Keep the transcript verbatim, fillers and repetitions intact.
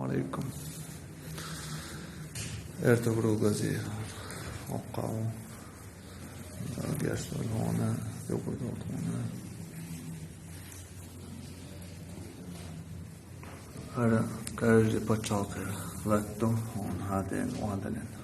Алейкум. Эртэ хүрэлгэ зэ. Оккаун. Герстон хоона, Ёгурдон хоона. Ара, каждый пачалкы латту, он хаден, уандален.